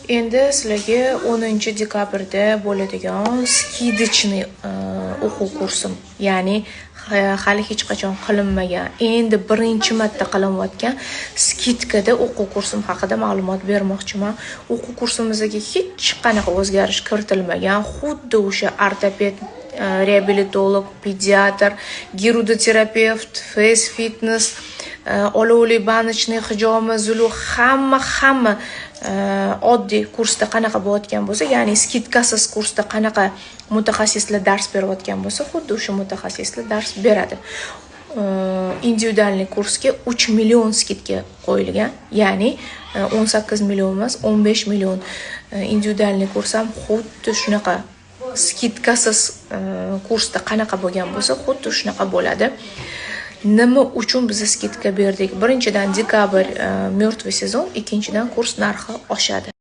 Endi sizlarga 10-dekabrda bo'ladigan скидочный o'quv kursim, ya'ni hali hech qachon qilinmagan, endi birinchi marta qilinayotgan скидка da o'quv kursim haqida ma'lumot bermoqchiman. O'quv kursimizga hech qanaqa o'zgarish kiritilmagan, xuddi o'sha ortoped, reabilitolog, pediatr, girudoterapevt, face fitness, olovli баночный hijoma, zulu, hamma oddiy kursda qanaqa bo'layotgan bo'lsa, ya'ni скидка siz kursda qanaqa mutaxassislar dars berayotgan bo'lsa, xuddi o'sha mutaxassislar dars beradi. Индивидуальный kursga 3 million скидка qo'yilgan, ya'ni 18 million emas, 15 million. Индивидуальный kurs ham xuddi shunaqa, скидка siz kursda qanaqa bo'lgan bo'lsa, xuddi shunaqa bo'ladi. Nima uchun biz скидка berdik? Birinchidan, dekabr мертвый сезон, ikkinchidan, kurs narxi oshadi.